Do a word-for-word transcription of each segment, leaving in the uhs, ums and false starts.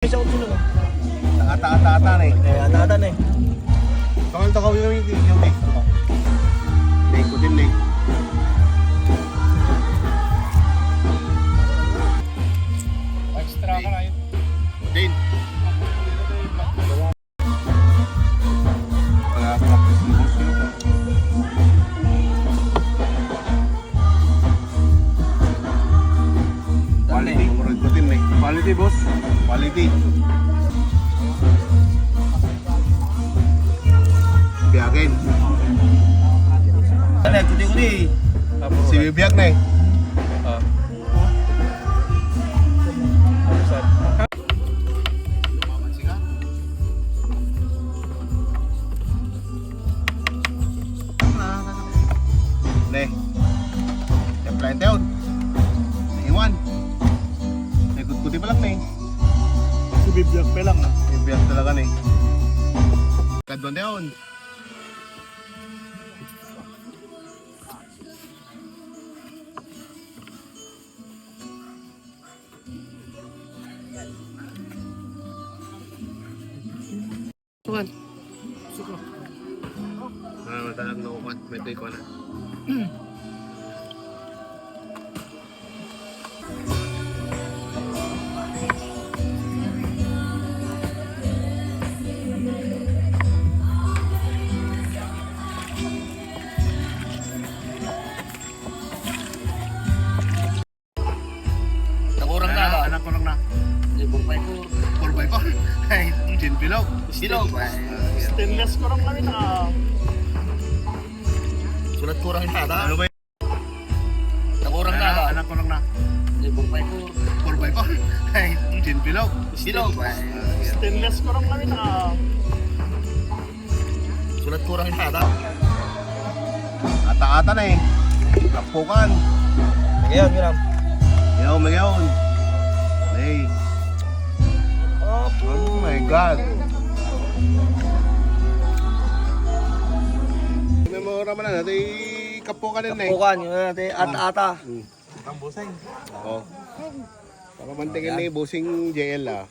Siya ko sino. Ata, ata, ata na eh. Eh, ata, ata na eh. Tawag, tawag yung, yung, yung, yung, yung, yung, yung, yung, Extra ka na yun. Din. Quality. Quality, boss. Quality. Biyakin. Ano, kuti-kuti. Si Bibiyak na eh. Ah. Ne. Templahan tayo. Naiwan. Naikutkuti pa lang, ne. Si Bibiyak pa lang, ah. Bibiyak talaga, ne. Kadwan tayo. Tuan. Suko. Ah, matalag na upat. May tuyo ko na. Nakurang na, ah, ba? Anak, kurang na. Hindi, four by four. Four by four? Ay, gin bilog. Bilog. Stainless kurang kami na. Sulat kurang na, ta? Ano ba yun? Nakurang na, ba? Anak, kurang na. Hindi, four by four. Four by four? Ay, gin bilog. Bilog. Stainless kurang kami na. Sulat kurang yung tata. Ata-ata na eh. Kapukan. Magayon, Miram. Magayon, magayon. Hey. Oh my God. May mura man na, natin kapukan din eh. Kapukan, yun natin, ata-ata. Hmm. Oh. Para mantingin ni Bossing J L ah.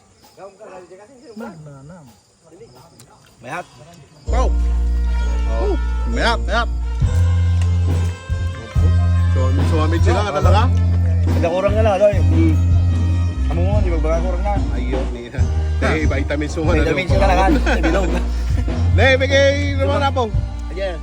Mayat. Wow! Oh, mayat, mayat. So, sumamit sila, talaga? Ada kurang na lang, doy. Hmm. Amo mo, di ba, baka kurang na? Ayun, nila. Eh, vitamin suma na. Vitamin suma lang, bilog. Ne, bigay naman na po. Ayan.